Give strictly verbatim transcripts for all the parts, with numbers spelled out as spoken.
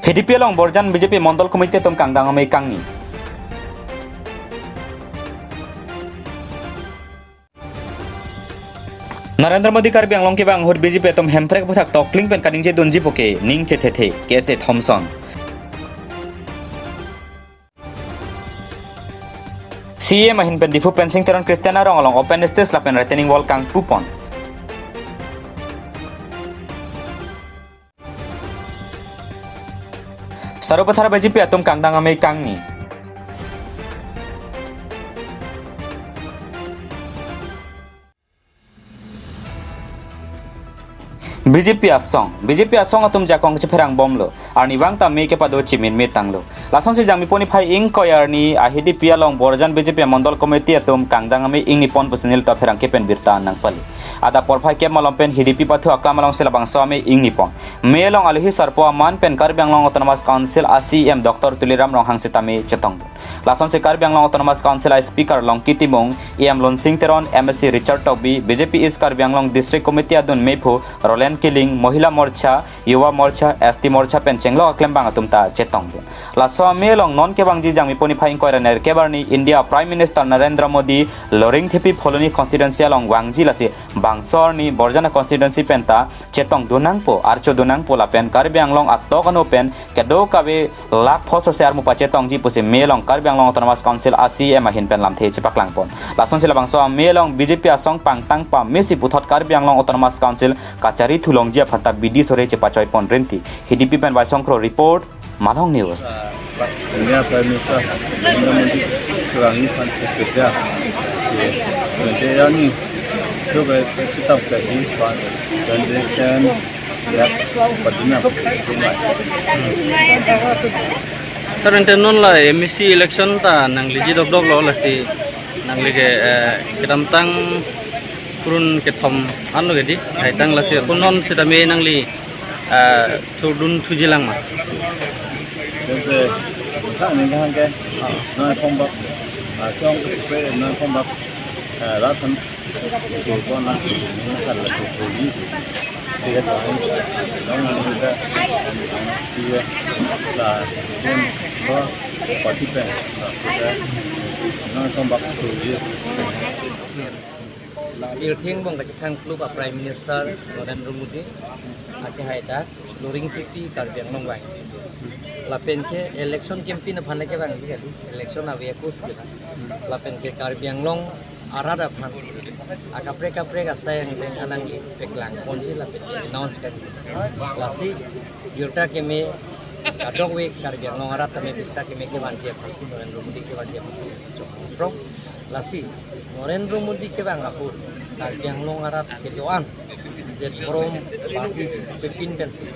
Hidipi along Borjan B J P Mondol Committee atum kangdang amei kangni. Narendra Modi Karbi Anglong kevang ahut B J P atum Hemprek aphuthak tokling pen kaningje dunji puke ning chethethe, K S A Thomson. C E M ahin pen Diphu Pensing Teron Christian arong along open stage lapen retaining wall kangpupon. Sarupathar B J P atum kangdang amei kangni. B J P asong, B J P asong atum jakong chepherang bomlo, arnivang ta mei kepado chimin me tanglo. Lasonsi Jangmipo niphai ingkoi arni ahidipi along Borjan B J P Mondol Committee atum kangdang amei ingnipon pusi neli ta pherangke pen birta nangpali. Adap porphai kep malom pen hidipi pathu aklam alongsi labangso amei ingnipon. Mei along alohi sarpo aman pen Karbi Anglong Autonomous Council a C E M Doctor Tuliram Ronghang sitame chetong. Lasonsi Karbi Anglong Autonomous Council a Speaker Longki Timung, E M Lunsing Teron, M A C Richard Tokbi, B J P East Karbi Anglong District Committee adun meiphu Roland Killing, Mohila Morcha, Yuva Morcha, S T Morcha pen chenglok aklembang atum ta chetongdun. Laso amei along non kevangji Jangmipo niphai ingkoi ra nerkep arni India Prime Minister Narendra Modi Loringthepi Phuloni constituency along vangji, lasi bangso arni Borjan constituency pen ta chetongdun nangpo, archodun nangpo lapen Karbi Anglong atok ano pen kedo kave lakh phos ose armu pachetongji pusi mei along Karbi Anglong Autonomous Council a C E M ahin pen lamthe chepaklangpon. Lasonsi labangso amei along B J P asong pangtang pamesi puthot Karbi Anglong Autonomous Council kachari thulongji aphan ta bidi sore chepachoipon rinti. Hidipi pen Vaisongkro report, Malong News. India Prime Minister Narendra Modi kevangi aphan chepedya si twenty yani to by president of the East One Generation that Padina. Sir, ante non la M A C election ta nangliji dokdoklo, lasi nangli ke, eh, kedamtang kurun kethom anlo ke di, haitang, lasi ako non sitame nangli, eh, thurdun thujilang ma? Jose, kang ni kang ke, ah, non kombak, ah, kong ke pe non kombak, eh, rat han, ko ko na, ni kan la ko ko ni. Tiga tahun, non non kita, tiga, la, sen, ko, party pen, la, kita, non kombak ko ni. Pirthe angbong kachethang klub a Prime Minister Narendra Modi akehai dak Loringthepi Karbi Anglong vang. Lapen ke election campaign aphan le kevang kali, election ave akus kevang. Lapen ke Karbi Anglong arat aphan akaprek kaprek asai angdeng alangli paklangponji lapen announce kan. Lasi birta keme kadokave Karbi Anglong arat tame birta keme kevanji aphansi, Narendra Modi kevanji aphansi chokprong. Lasi Narendra Modi kevang ahut Karbi Anglong arat kedoan det from party pepin pensi,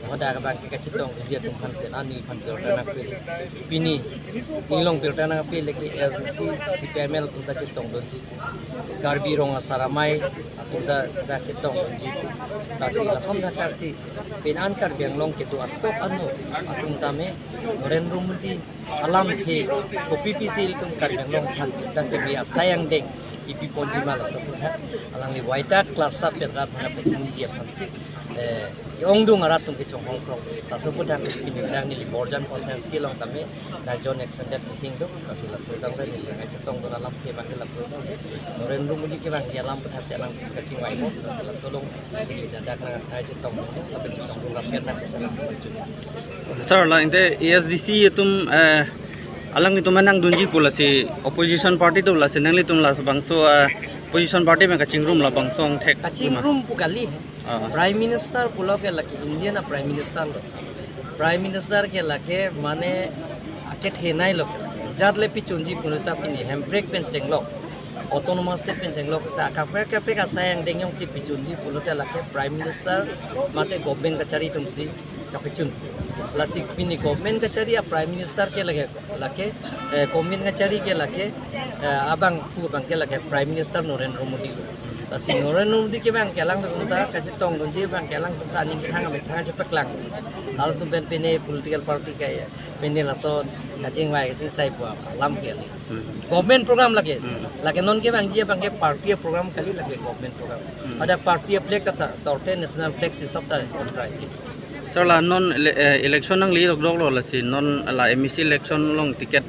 hoda abang ke kachetongdunji atum aphan pen ani aphan birta nangpele. Pini neli along birta nangpele ke A D C, C P I M L atum ta chetongdunji, Karbi Rong Asar Amei atum ta, ta chetongdunji. Lasi lason thakthak si pen an Karbi Anglong kedo atok ano atum tame Narendra Modi alamthe kopi pisi ilitum Karbi Anglong aphan birta keme asai angdeng kipiponji ma, laso aphuthak alangli waita klarsa pen rat aphan apotsiniji aphansi, eh, ke-ongdung arat atum kechonghongprong. Laso aphuthak si pini dak neli Borjan constituency along tame dak joint extended meeting do, lasi laso tangte neli nangchetongdun alamthe abang ke lapu. Narendra Modi kevangji alam aphuthak si alang kachingvaipo, lasi laso along neli dak nangchetongdun, lapen chetongdun lapen dak kachetongdun. Sir, la ante A S D C atum, eh, alanglitum nangdunji pu, lasi opposition party do, lasi nanglitum labangso, eh, opposition party pen kachingrum labangso angthek ma? Kachingrum pu kali he. Ah. Prime Minister pulo ke lake Indian a Prime Minister lo. Prime Minister ke lake mane akethenei lo. Jat le pichunji pulote pini Hemprek pen chenglok, Autonomous State pen chenglok ta kaprek kaprek asai angdeng jongsi pichunji pulote lake Prime Minister mate government kachari atumsi kapichun. Lasi pini government kachari a Prime Minister ke lake, lake, eh, government kachari ke lake, eh, abangphu abang ke lake Prime Minister Narendra Modi lo. Lasi Narendra Modi kevang ke alangtum ta kachetongdunji abang ke alangtum ta aning kethang amethang chepaklang. Alangtum pen pine political party ke, pine lason kachingvai kachingsai pu alam ke. Hmm. Government program lake. Hmm. Lake non kevangji abang ke party program kali, lake government program. Hmm. Ada party flag ta, ta torte national flag si sop ta kontra ji. Sir, la non ele-, eh, election nangli dokdoklo, lasi non la M A C election along ticket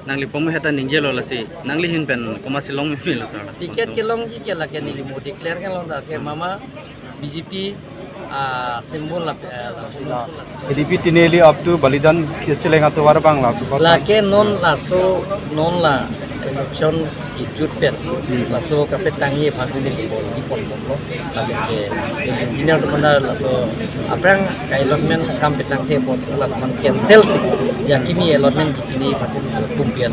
nangli pome heta ningjelo, lasi nangli ahin pen komatsi longmelo, sir? Ticket kelongji ke lake neli mo declare ke long, lake mama B J P, ah, symbol la, eh, la symbol la. A D P tineli up to Balidan kecheleng atovar abang la support. Lake non laso non la election kejut pen. Hmm. Laso kapetangji aphansi neli bor-i ponbomlo. Lapen ke neli engineer atum aphan laso aphrang ka-allotment akam petangte apot latum aphan cancel si, ya kimi allotment jipine aphansi neli pumpian.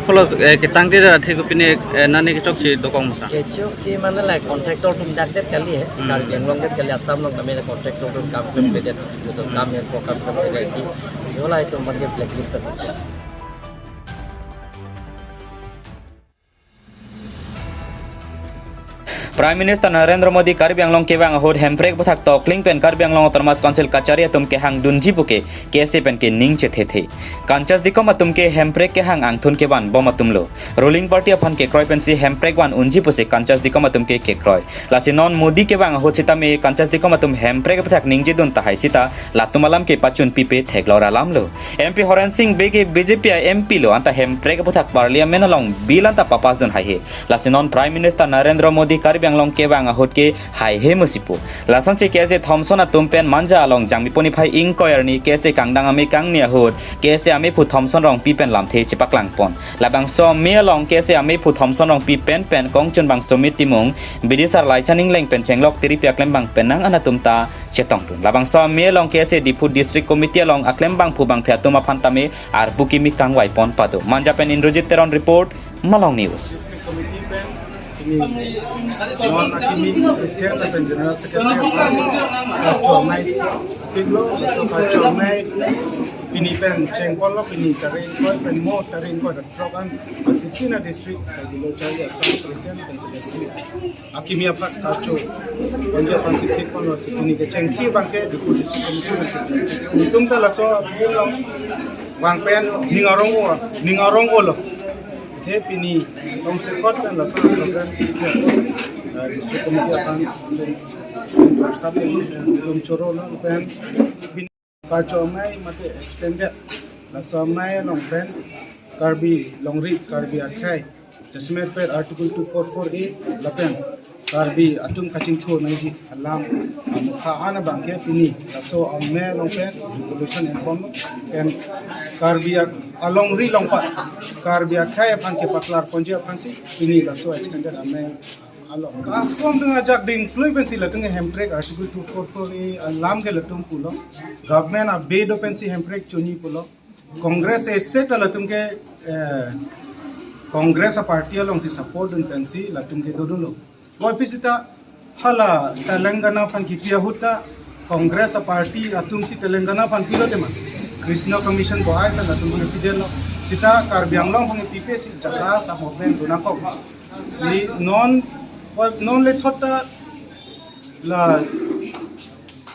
Kalau, eh, ketangte ra thek pine, eh, nane kechokche dokong masa? Kechokche mane la contractor atum dak det kali he. Hmm. Karbi Anglong det kali, Assam along tame la contractor atum kam Hmm. pede, atum kam Hmm. he, program kam pede ki. Seola atum aphan ke blacklist. Prime Minister Narendra Modi Karbi Anglong kevang ahut hemprek aphuthak tokling pen Karbi Anglong Autonomous Council kachari atum kehang dunji puke K S A pen ke ning chethethe. Kanchas dikom atum ke hemprek kehang angthun kevan bom atumlo. Ruling party aphan kekroi pensi hemprek van unji pusi kanchas dikom atum ke kekroi. Lasi non Modi kevang ahut sitame kanchas dikom atum hemprek aphuthak ningje dun tahai sita latum alam ke pachun pipe theklong alamlo. M P Horen Sing Bey ke B J P a M P lo, anta hemprek aphuthak parliament along bill anta papass dun haihe. Lasi non Prime Minister Narendra Modi Karbi Anglong kevang ahut ke haihe musipo. Lasonsi K S A Thomson atum pen Manja along Jangmipo niphai ingkoi arni K S A kangdang amei kangni ahut K S A ameiphu Thomson Rongpi pen lamthe chepaklang pon. Labangso amei along K S A ameiphu Thomson Rongpi pen pen kongchunbang Sumit Timung, bidisar Laichan Engleng pen chenglok tiripi aklembang penang an atum ta chetongdun. Labangso amei along K S A Diphu District Committee along aklembangphu bangphi atum aphan tame arpu kimi kangvai pon pado. Manja pen Indrajit Teron report, Malong News. District Committee pen pini non akimi President lapen General Secretary aphan kachomai thiklo, laso kachomai pini pen chengponlo, pini tarik ingkoi pen mo tarik ingkoi ra throk an, lasi pini district, below charge Assam President lapen Secretary akimi aphan kacho ponji aphansi thikponlo, si pini kechengsi abangke Diphu District Committee nangsi. Itum ta laso abang along vang pen ning arong-o, ning arong-olo. Athe pini tongsekot pen laso program, eh, District Committee aphan sab itum chorolo pen pini kachomai mate extended laso amei along pen Karbi longri, Karbi akhei, jasemet pen Article two four four A lapen Karbi atum kachingthur nangji alam amokha an abangke pini laso amei along pen resolution enpon pen Karbi ak-, alongri longpat Karbi akhei aphan kepaklar ponji aphansi pini laso extended amei along. Askom ding ajak ding klui pensi latum ke hemprek Article two four four A alam ke latum pulo. Government abe do pensi hemprek choni pulo. Congress esek ta latum ke, eh, Congress a party alongsi support dun pensi latum ke dodunlo. Boi pi sita hala Telangana aphan kipi ahut ta Congress a party atumsi Telangana aphan pilo tema. Krishna Commission bo-ai ta latum aphan pidetlo. Sita Karbi Anglong aphan pipe si JACAS a movement dun nangkok. Si non, non le thot ta la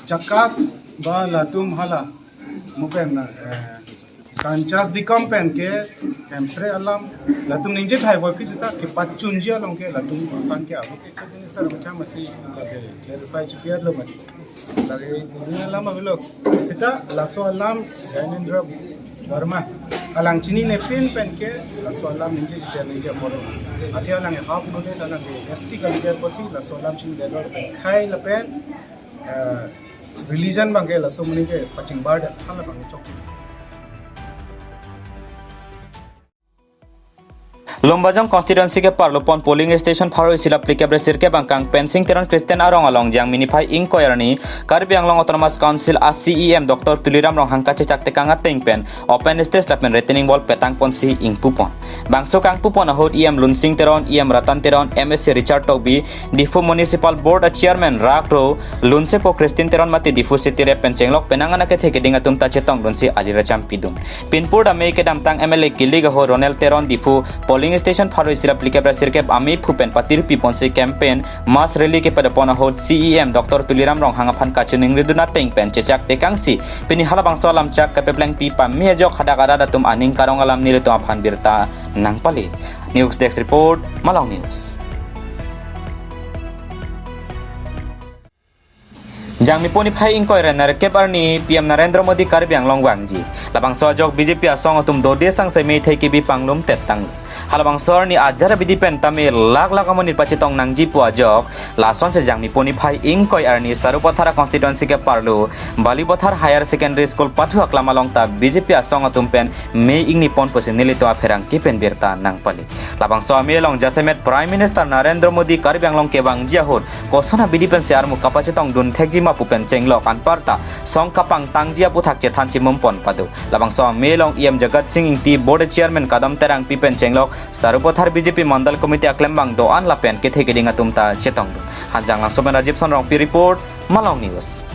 JACAS ba latum hala mo pen, eh, kanchas dikom pen ke hemprek alam latum ningje thai boi pi sita kepachunji along ke latum aphan ke abu ke Chief Minister macam masih lagi clarify chipiyar lo mati. Lagi ini alam abang lo sita laso alam Gyanendra Verma alang chinine pin pen ke laso alam ningje jita ningje apor lo. Athe alang half knowledge alang ke S T kalijar pusi laso alam chinine lo pen khai lapen, eh, religion abangke laso amonit ke pachingbar det, hala abangke chok. Lumbajong constituency keparlo pon polling station pharo isi ra phlikep ra sirkep angkang Pensing Teron Christian arong along Jangmi niphai ingkoi arni Karbi Anglong Autonomous Council a C E M Doctor Tuliram Ronghang kachechak tekang ateng pen open stage lapen retaining wall petang ponsi ingpu pon. Bangso kangpu pon ahut E M Lunsing Teron, E M Ratan Teron, M A C Richard Tokbi, Diphu Municipal Board a Chairman Rakro Lunsepo Christine Teron mate Diphu City Rep pen chenglok penang an akethe keding atum ta chetongdunsi ali racham pidun. Pinpur dame kedamtang M L A kilik ahut Ronel Teron Diphu polling station pharo isi ra phlikep ra sirkep ameiphu pen patirpi ponsi campaign mass rally kepado pon ahut C E M Doctor Tuliram Ronghang aphan kachiningri dun ateng pen chechak tekangsi pini halabangso alamchak kapeplengpi pame ajok hadak arat atum aning karong alam nelitum aphan birta nangpale. News Desk Report, Malong News. Jangmipo niphai ingkoi ra nerkep arni P M Narendra Modi Karbi Anglong vangji. Labangso ajok B J P asong atum dode sangse methek kebi panglum tettang. Halabangso arni ajar abidi pen tame lak lak amonit pachetong nangji pu ajok, lasonsi Jangmipo niphai ingkoi arni Sarupathar constituency keparlo Balipathar Higher Secondary School pathu aklam along ta B J P asong atum pen me ingni pon pusi nelitum apherangke pen birta nangpali. Labangso amei along jasemet Prime Minister Narendra Modi Karbi Anglong kevangji ahut koson abidi pensi armu kapachetong dun thekji ma pu pen chenglok anparta song kapangtangji aputhak chethan chimum pon pado. Labangso amei along E M Jagat Sing Engti, Board Chairman Kadam Terangpi pen chenglok Sarupathar B J P Mandal Committee aklembang do-an lapen kethe keding atum ta chetongdun. Hanjanglangso pen Rajiv Sonrongpi report, Malong News.